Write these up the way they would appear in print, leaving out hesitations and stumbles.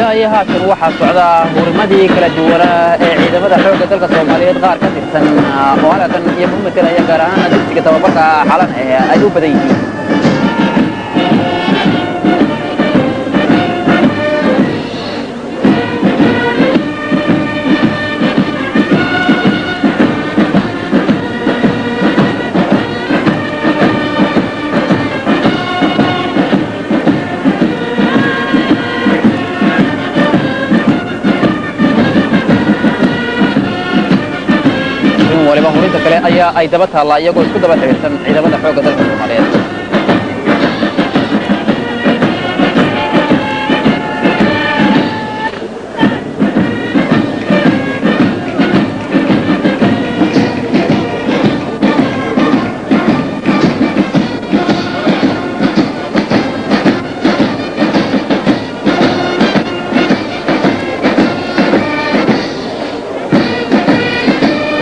Ilaa iyo haatan waxaa socda hurimadii kala duwanaa ee ciidamada xoogga dalka Soomaaliyeed qaar ka tirsan oo halkan iyagu u metelaya, gaar ahaan dugsiga tababarka Xalan ee ay u badan yihiin. Waliba hurinta kale ayaa ay daba taallaa, iyagoo isku daba xiriirsan ciidamada xoogga dalka Soomaaliyeed.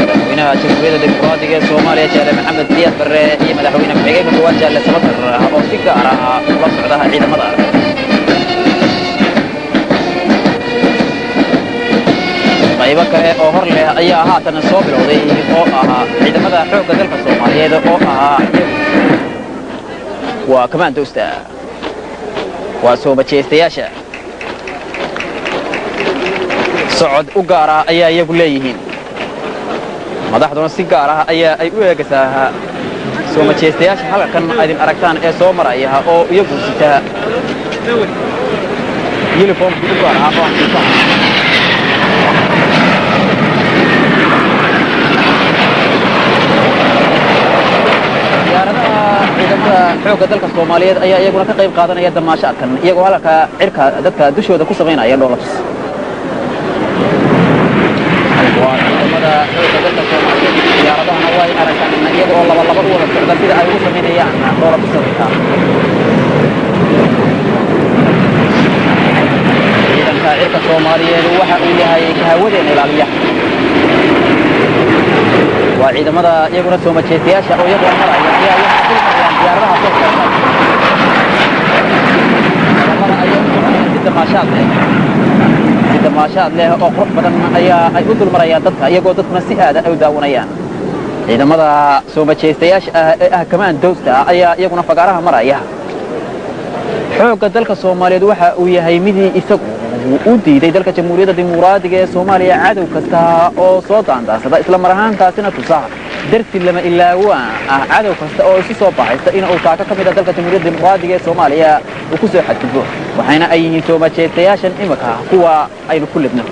Madaxweynaha Jamhuuriyadda Dimuqraadiga ee Soomaaliya, Jaale Maxamed Siyaad Barre, iyo madaxweyne ku-xigeenka koowaad, Jaale Samatar, oo si gaar ah ula socda ciidamada. Qaybo kale oo hor leh ayaa haatan soo bilowday oo ahaa ciidamada xoogga dalka Soomaaliyeed oo ahaa iyagu waa kamaandoosta, waa soo majeestayaasha. Socod u gaar ah ayaa iyagu leeyihiin, madaxduna si gaar ah ayaa ay u eegaysaa soo majeestayaasha halkan aydin aragtaan ee soo maraya oo iyagu sita yuniformkii u gaar ah oo xafiisaha. Diyaaradaha ciidamada xoogga dalka Soomaaliyeed ayaa iyaguna ka qayb qaadanaya damaashaadkan, iyagoo halka cirka dadka dushooda ku samaynaya dhoolatus. Waa ciidamada xoogga dalka Soomaaliyeed, diyaaradahana way aragtaan iyaga oo laba laba u wada socda sida ay ugu samaynayaan dhoolatus. Ciidanka cirka Soomaaliyeed waxa uu yahay kahawadeena ilaaliya. Waa ciidamada iyaguna soo majeestayaasha oo iyaguna maraya ayaa waxaa dul marayaan diyaaradaha soo socda. Labada ayaa u soconayaan si damaashaad leh, si damaashaad leh oo qurux badan ayaa ay u dul marayaan dadka, iyagoo dadkuna si aada ay u daawanayaan. Ciidamada soo majeestayaasha ah ee ah kamaandowsta ayaa iyaguna fagaaraha maraya. Xoogga dalka Soomaaliyeed waxa uu yahay midii isagu u diiday dalka Jamhuuriyadda Dimuqraadiga ee Soomaaliya cadow kasta oo soo daandaansada, isla mar ahaantaasina tusa darsi lama ilaawaan ah cadow kasta oo isu soo baxaysta in uu taako ka mid a dalka Jamhuuriyadda Dimuqraadiga ee Soomaaliya uu ku soo xadgudbo. Waxayna ay yihiin soo majeestayaashan imika kuwa aynu ku libno.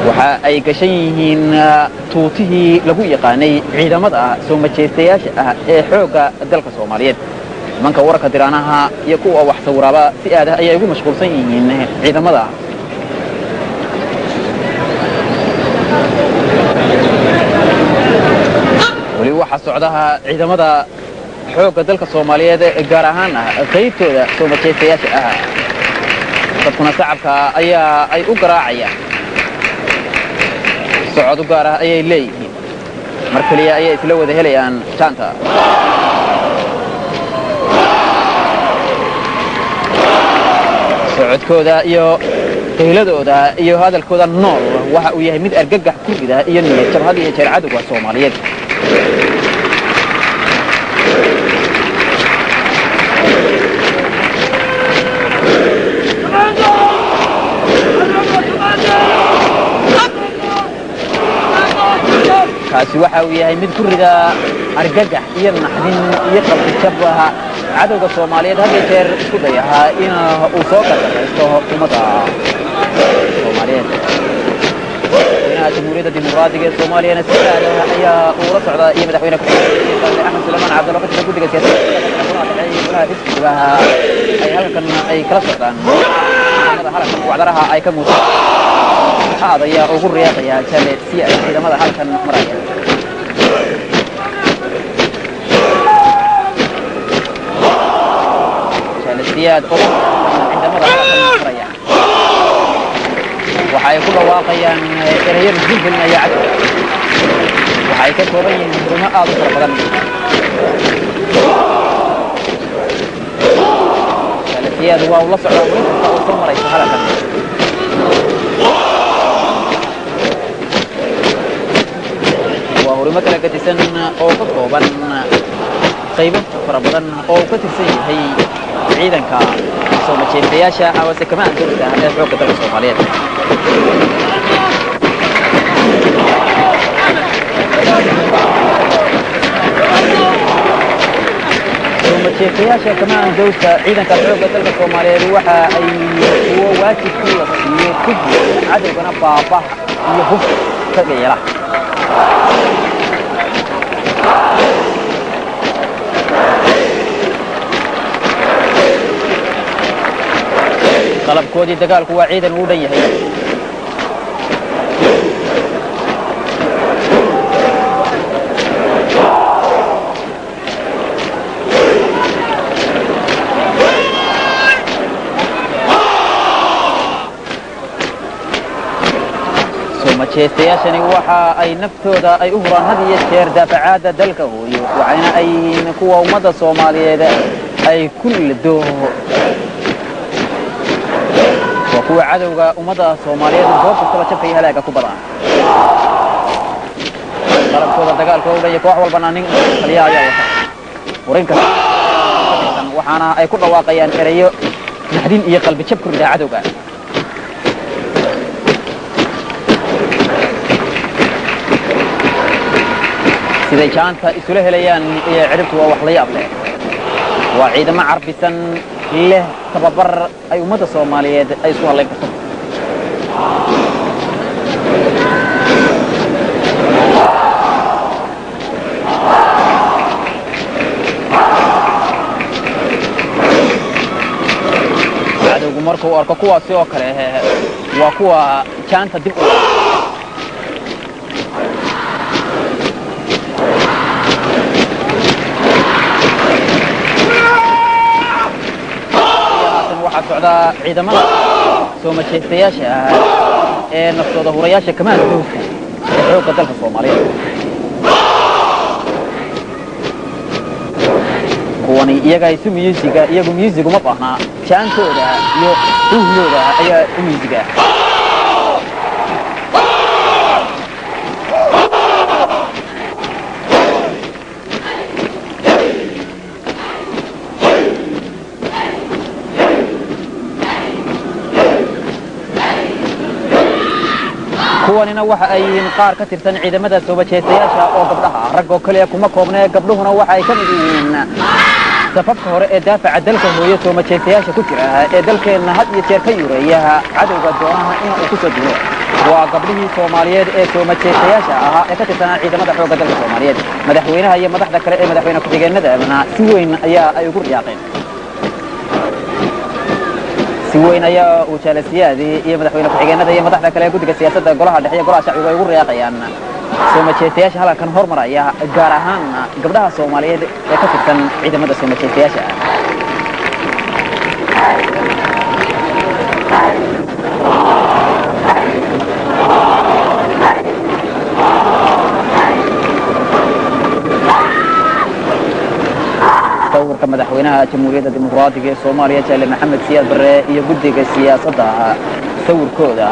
Waxa ay gashan yihiin tuutihii lagu yaqaanay ciidamada soo majeestayaasha ah ee xoogga dalka Soomaaliyeed. Nimanka wararka diraanaha iyo kuwa wax sawiraaba si aad ah ayay ugu mashquulsan yihiin ciidamada. Weli waxaa socdaha ciidamada xoogga dalka Soomaaliyeed, gaar ahaan qaybtooda soo majeestayaasha ah. Dadkuna sacabka ayaa ay u garaacayaan, socod u gaar ah ayay leeyihiin, mar keliya ayay isla wada helayaan jaanta. Socodkooda iyo qayladooda iyo hadalkooda nool waxa uu yahay mid argagax ku rida iyo niyad jab had iyo jeer cadowga Soomaaliyeed. Kaasi waxa uu yahay mid ku rida argagax iyo naxdin iyo qalbijab cadowga Soomaaliyeed had iyo jeer isku dayahaa in uu soo gardaraysto ummadda Soomaaliyeed. Madaxweynaha Jamhuuriyadda Dimuqraadiga ee Soomaaliyana si aada ayaa uula socdaa iyo madaxweyne ku-xigeenka Axmed Suleymaan Cabdalla ka jira guddiga siyaasadda golaha dhexe iyo golaha xisbigaha ay halkan ay kala socdaan ciidamada halkan wacdaraha ay ka muujiyaan. Aad ayaa ugu riyaaqaya Jaale si ay ciidamada halkan maraya. Jaale Siyaad oo ciidamada halkan maraya waxa ay ku dhawaaqayaan erayo gilgelinaya cadowga. Waxa ay ka kooban yihiin hurumo aad u fara badan. Jaale Siyaad waa uu la socdaa hurin kasta oo soo maraysa halkan. Waa hurimo kala gadisan oo ka kooban qaybo fara badan oo uu ka tirsan yahay ciidanka soo majeestayaasha amase kamaandoosta ee xoogga dalka Soomaaliyeed. Soo majeestayaasha kamaandoosta ciidanka xoogga dalka Soomaaliyeed waxa ay kuwo waajibkii la siiyo ku jira cadowgana baabah iyo hub kaga yeela. Qalabkoodii dagaalku waa ciidan uu dhan yahay. Soo majeestayaashani waxa ay naftooda ay u huraan had iyo jeer daafacaadda dalka hooyo, waxayna ay yihiin kuwa ummadda Soomaaliyeed ay ku lido, waa kuwa cadowga ummadda Soomaaliyeed goob kastaba jabka iyo halaaga ku badan. Qalabkooda dagaalka u dhaya koox walbana nin taliya ayaa wata hurin kasta, waxaana ay ku dhawaaqayaan ereyo naxdin iyo qalbi jab ku rida cadowga. Siday jaanta isula helayaan iyo cidhibtu waa wax la yaab leh. Waa ciidamo carbisan leh tababar ay ummadda Soomaaliyeed ay isku hadlayn karto. Cadowgu markuu arko kuwaasi oo kale waa kuwa jaanta dib u waxaa socdaa ciidamada soo majeestayaasha ah ee naftooda hurayaasha kamaandoosta ee xoogga dalka Soomaaliyeed. Kuwani iyaga isu myuusiga, iyagu myuusig uma baahnaa, jaantooda iyo ruuhdooda ayaa u myuusiga. Kuwanina waxa ay yihiin qaar ka tirsan ciidamada soo majeestayaasha oo gabdhaha ah. Rag oo kaliya kuma koobnee, gabdhuhuna waxa ay ka mid yihiin safafka hore ee daafaca dalka hooyo soo majeestayaasha ku jira ee dalkeenna had iyo jeer ka yureeya cadowga doonaha in uu ku soo duulo. Waa gabdhihii Soomaaliyeed ee soo majeestayaasha ahaa ee ka tirsanaa ciidamada xoogga dalka Soomaaliyeed. Madaxweynaha iyo madaxda kale ee madaxweyne ku-xigeenadana si weyn ayaa ay ugu riyaaqeen. Si weyn ayaa uu jaalasiyaadii iyo madaxweyne ku-xigeenada iyo madaxda kale ee guddiga siyaasadda golaha dhexe iyo golaha shacbigu ay ugu riyaaqayaan soo majeestayaasha halkan hormaraya, gaar ahaan gabdhaha Soomaaliyeed ee ka tirsan ciidamada soo majeestayaasha ah. Sawirka madaxweynaha Jamhuuriyadda Dimuqraadiga ee Soomaaliya Jaale Maxamed Siyaad Barre iyo guddiga siyaasadda sawirkooda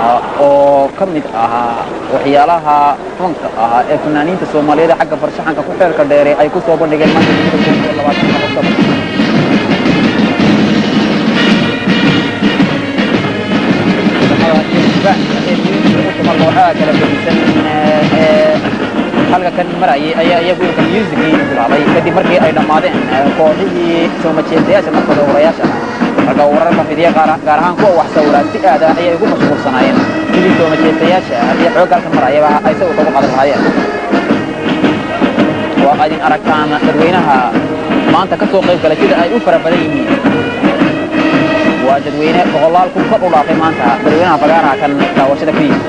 oo ka mid ahaa waxyaalaha fanka ahaa ee fanaaniinta Soomaaliyeed xagga farshaxanka ku xeelka dheere ay ku soo bandhigeen maanta 20 Oktoobar. Kooxaha kala gedisan ee halka kan marayay ayaa iyagu ilka muusigii bilaabay kadib markii ay dhammaadeen kooxihii soo majeestayaasha naftooda hurayaasha ah. Ragga wararka fidiya gaar ahaan kuwa wax sawira si aada ayay ugu mashquulsanaayeen sidii soo majeestayaasha iyo xoogga halkan marayaba ay sawirka ugu qadan lahaayeen. Waa idin aragtaan dadweynaha maanta ka soo qayb galay sida ay u fara badan yihiin. Waa dadweyne boqolaal kun kor u dhaafay maanta dadweynaha fagaaraha kan daawashada ku yimid.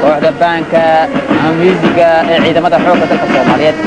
Kooxda baanka ama muusiga ee ciidamada xoogga dalka Soomaaliyeed.